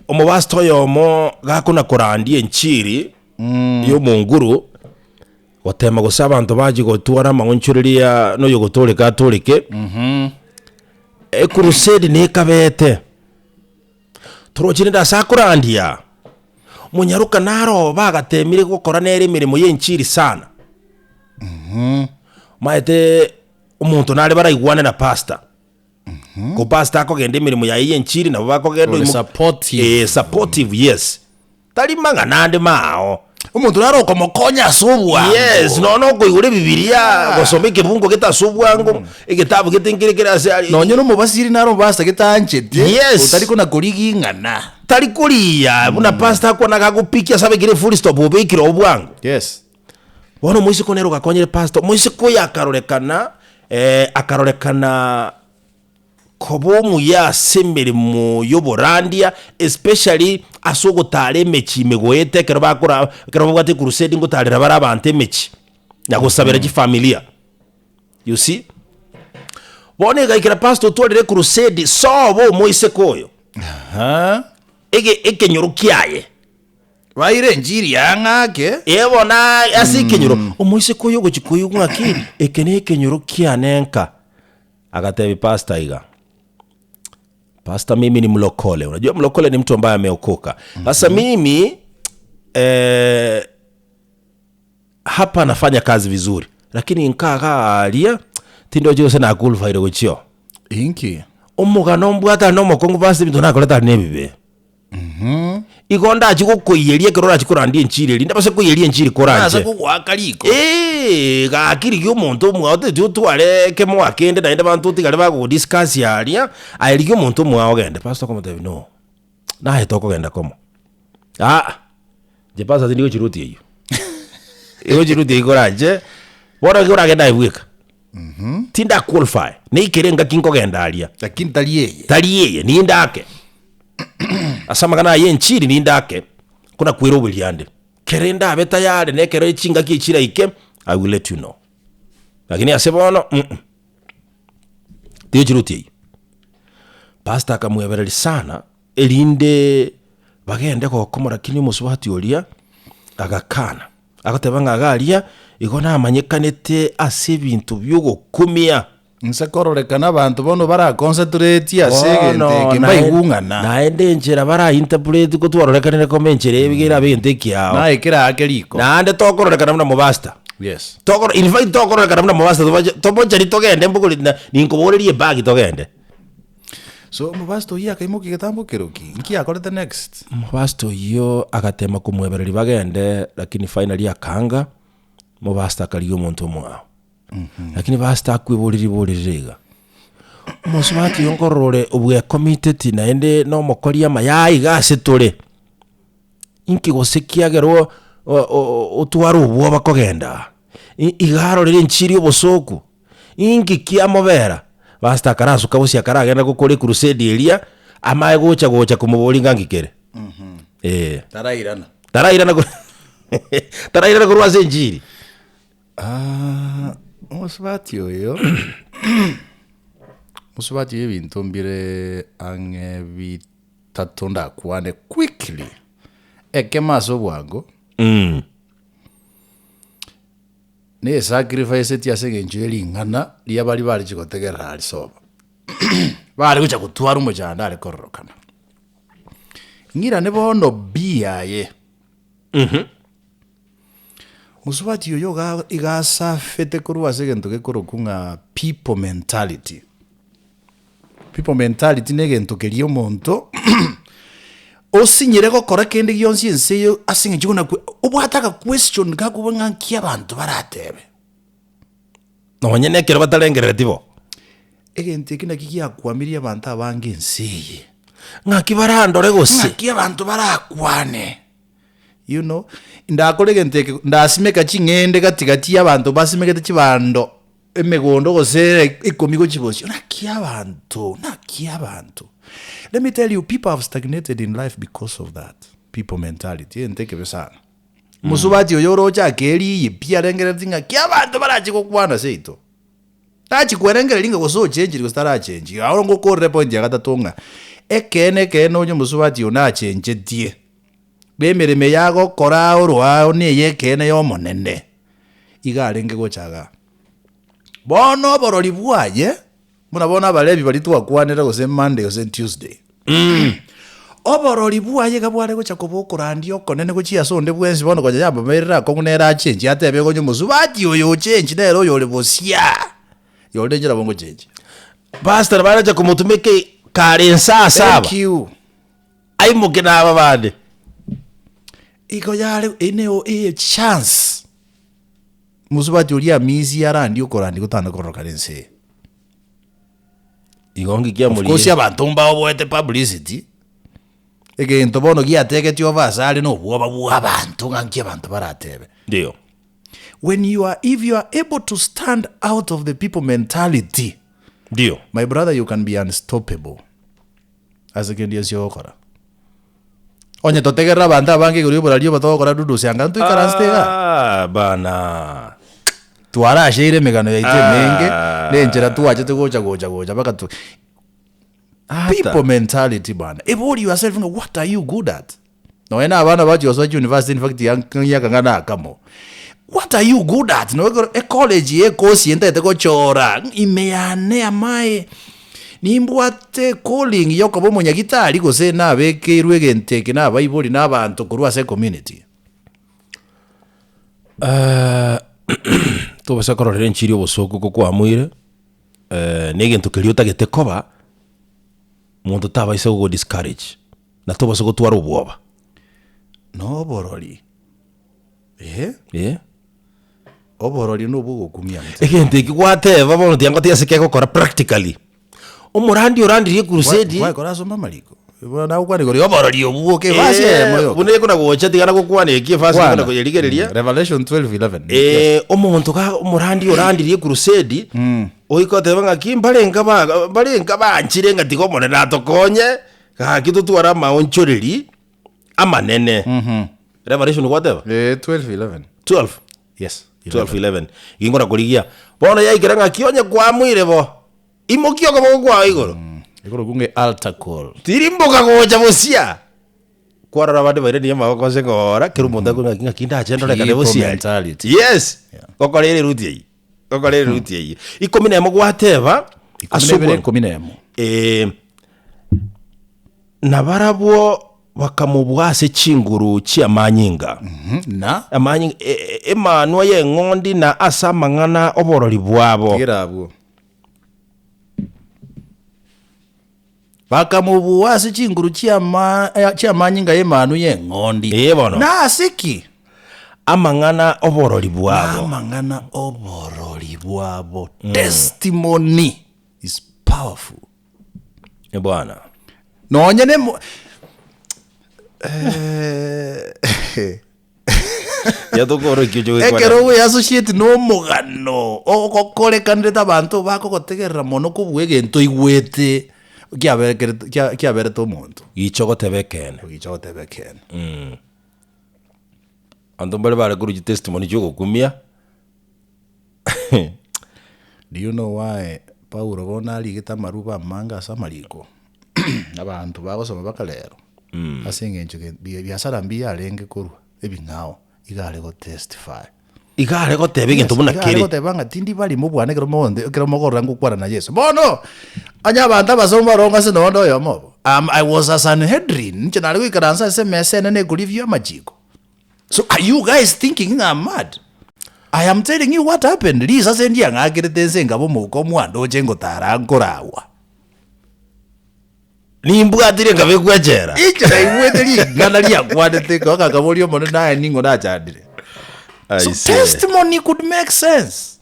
Omopastor oyomo gakona korandia enchiri y'omonguru, gotema gose abanto bachie gotwara amaonchoreria na oyogotooreka atooreke, ecrusade nekabete. Toroche rende ase akorandia, omonyaroka naro bagatemire gokora nere emeremo y'enchiri sana. Omanyete omonto nare baraigwane na pastor. Ko pastor akogenda emeremo yaye y'enchiri nabo bakogenda Ore oimo- supportive. Eh, supportive yes. Tari mang'ana ande mao. Omonto nare okomokonya ase obwango. Yes, nonya okoigora ebibiria, gosoma ekebungo gete ase obwango, egetabu gete nkere kere ase aria. Nonye na omobasiri nare omobasa getanchete, Yes. otari kona korigia ing'ana. Tari korigia buna pastor akwana gagopikia ase abekire efull stop obekire obwango. Yes. Bono omoiseke nere ogakonyire pastor, omoiseke oyo akarorekana akarorekana koba omuya ase emeremo y'oborandia especially ase ogotara emechie ime goeta ekero bakora ekero babwate ecrusade ngotarera bare abanto emechie na gosabera chifamilia you see. Bono egaikera pastor otwarire ecrusade sobo omoiseke oyo, Aha. ege ekenyoro kiaye. Baire enchiri ya ng'ake. Ee bono ase ekenyoro, omoiseke oyo ogochia koigwa ng'aki eke nekenyoro kiane nka. Agatebia pastor iga, Pastor mimi ni mlokole. Unajua mlokole ni mtu ambaye ameokoka. Sasa mimi eh, hapa nafanya kazi vizuri lakini nkaga aria tindochi gose naqualified gochia oo. Inki? Omogano mbwate are nomokongu pastor ebinto nakorete are nebibe. Igo ndachie gokoiyeria ekero orachie korandia enchiri eria, ndabase koiyeria enchiri koranche. Nase kogoaka riko. Eeh, gaki rigia omonto omwao otagete otware ekemoa kende naende abanto otigare bagogodiscuss aria, aye rigia omonto omwao ogende. Pastor okomotebia no, naye tokogenda komo. Aa, inche pastor tindi gochia route eywo, egochia route eywo koranche, bono ekero oragende aye bweka, tinda qualify, neikere engaki nkogenda aria. Lakini tari eye. Tari eye, nindake. Ase amang'ana aya enchiri nindake, ko nakwere oboriande. Kere ndabe tayari na ekero chingaki echi chiraike, I will let you know. Lakini ase bono mm tiga chiruti eyio. Pastor akamwebereria sana, erinde bagende gokoma lakini omosubati oria agakana, agoteba ng'a iga aria, igo namanyekanete ase ebinto biogokumia. Inse kororekana abanto bono baraconcentrate ase egento Bono eke nae- mbaigwe ng'ana. naende enchera bara interpret ko twarorekanire koma enchera eye iga erabe egento ekiao. Naye kera ake riko. Naende tokororekana buna mobasta. Yes. Tokoro in fact tokororekana buna mobasta tobache tobochari togende mbogori na ninkobogorerie ebag togende. So omobasta oyio akaimokia egetambo keroki, nki akorete next? Omobasta oyio agatema komwebereria bagende lakini finally akaanga, mobasta akarigia omonto omwao. Lakini pastor akweboria ribori rire iga, omosubati oyo nkorora ore obwekomiteti naende na omokori amaya aya iga ase tore, inki gose kiagera o- o- o- otware obwoba kogenda aa? I- iga arorire enchiri obosoku, inki kiamobera? Pastor akarasuka bosio akaragenda gokora ecrusade eria, amaye gocha gocha komoboria ng'a nki kere, eh. Tarairana. Tarairana ko tarairana korwa ase enchiri. Omosubati oyo, omosubati oyo ebinto mbire ang'e bitato ndakwane quickly, ekemo ase obwango, na esacrificeti ase eng'encho ye ring'ana ria baria bareche gotegerera aria sobo, bare gocha gotwara omochando are kororokana. Ng'irane bono bi yaye. Mosubati oyo iga iga asafete korwa ase egento gekorokwa ng'a people mentality. People mentality na egento keria omonto osinyire gokora kende gionsi ense eye ase eng'encho buna kwe obwate aga question gakoba ng'a nki abanto baratebe. Nonye na ekero batarengerereti bo. Egento eke naki giakwamirie abanto abange ense eye. Ng'aki barandore gose. Ng'aki abanto barakwane. You know, ndakore egento eke, ndasimeka ching'ende gati gati y'abanto basimegete chibando emegondo gose ikomi gochia bosio, naki abanto, naki abanto. Let me tell you, people have stagnated in life because of that, people mentality, egento ekebe sana. Mosubati oyo oroche akeriiyie pi arengereretie ng'aki abanto barache gokwana seito. Tachi kwerengereria ng'a gose ochenchiri gose tarachenchi. Agwo ngokorere point ya gatato ng'a, Ekeene ekeene onye omosubati oyo nachenchetie, na emeremo eye agokora oro ao na eye ekeene ya Omonene, iga arenge gocha igaa. Bono oborori bwaye, buna bono Abalevi baria twakwanera gose Monday gose Tuesday, oborori bwaye iga bware gocha koba okorandia okonene gochia ase onde bwensi bono konya yamoberire akong'u nere achenchie atebe iga onye omosubati oyo ochenchi nere oyore bosia, yonde inche nabo ngochenchia. Pastor baracha komotumeka kare inse ase aba. Thank you. Aimoke na aba bande. Igo yare ene e chance mosubati oria amisia arandie okorandia gotana kororokana ense eye. Igo ngiki Of course amorie. abanto mbaoboete publicity, egento bono giategetie obe ase are na obwoba bwa abanto ng'a nki abanto baratebe. Ndio. When you are if you are able to stand out of the people mentality, Ndio. my brother you can be unstoppable ase kende gionsi ogokora. Onye totegerera abanto abange igoro y'oboraria obo togokora dudusi anga ntoikaransete igaa. Ah, bana. Twarasheire emegano yaito emenge, Ah. na enchera twachete gocha gocha gocha mpaka tu Ata. people mentality bana. Ebori yourself ng'a what are you good at? Nonya na abana bachia gosoa chiuniversity in fact ya akang'ana akamo. What are you good at? Nonya ekero ecollege ye ecourse eye ntagete gochora, ime yane amaye, nimbwate calling ya okoba omonyagitari gose nabekeirwe egento eke na abaibori na abanto korwa ase ecommunity. Tobasa kororera enchiri obosooku kokwamoire, na egento keria otagete koba, monto tabaisa gogo discourage. Na tobasa gotwara obwoba. Na oborori, eh. Eh. Oborori nobwo ogokumia motwe. Egento eki gwateba bono tiangotebi ase kegokora practically. Omorandi orandirie ecrusade. Gwakora asome amariko? Bono nagokwana igoro ya oborori obwo oke efasi eyemo yoka. Buna ekona gocha tiga nagokwana eki efasi Kwana. ekona koyerigereria. Revelation 12:11. Eh, omonto ga omorandi orandirie ecrusade, oika oteba ng'aki mbarenga ba mbarenga banchire ng'a tiga omonene atokonye, Gaki totware amaonchoreri amanene. Revelation gwateba? Eh, 12:11. 12. Yes. 12:11. Ginkona korigia. Bono yaikera ng'aki onye kwamuire bo. Imokia okoboko kwao igoro. Igoro kunge altar call. Tirimboka gocha bosia. Kwarora abande bairanie amaboko ase ng'ora, kera omonto akore ng'aki ng'aki ndache ndorekane People bosia. mentality. Yes. Gokora ere eruti eyio. Gokora ere eruti eyio. Ikomi na emo gwateba Ikomi na ibere, obon- ikomi na emo. Eh, na barabwo bakamobua ase chinguru chi'amanyinga. Na Amanyinga, e- e- emanwa y'eng'ondi na ase amang'ana oborori bwabo. tigera abwo. Bakamobua ase chinguru chi'ama- eh, chi'amanyinga y'emanwa y'eng'ondi. Ee bono. Na ase ki? Amang'ana oborori bwabo. Amang'ana oborori bwabo. Testimony is powerful. Eh, Bwana. Nonye ne mo- Eh, Yatokorokia oche goikwana. ekero ogoeassociate na omogano ogokorekanirete abanto bakogotegerera mono kobua egento oigwete kiaberekerete kia- kiaberete omonto. Gicha ogoteba ekeene. Gicha ogoteba ekeene. Abanto mbare bare korwa chitestimony chiogokumia. Do you know why Paulo bono arigete amarube amange ase amariko? Abanto bagosoma mpaka rero, ase eng'encho ge- bi- biasara mbiya arenge korwa, ebing'ao, iga are gotestify. Iga are goteba egento Yes, buna iga are kere. goteba ng'a tindi barimo bwane ekero mogonte ekero mogorora ngokwana na Yeso. Bono, onye abanto abasomi baronge ase nonde oyomo obo, am I was a Sanhedrin, inche nare goikaransa ase emesa enene ekorivia amachiko. So are you guys thinking ng'a I'm mad? I am telling you what happened, risase ndiang'akerete ense nkaba omouko omwandoche ngotara nkoragwa. Nimbwatire nkabekwa echela. Inche naigwete ring'ana riakwanete mpaka nkaboria Omonene aye ning'o nachandire. I So see. testimony could make sense.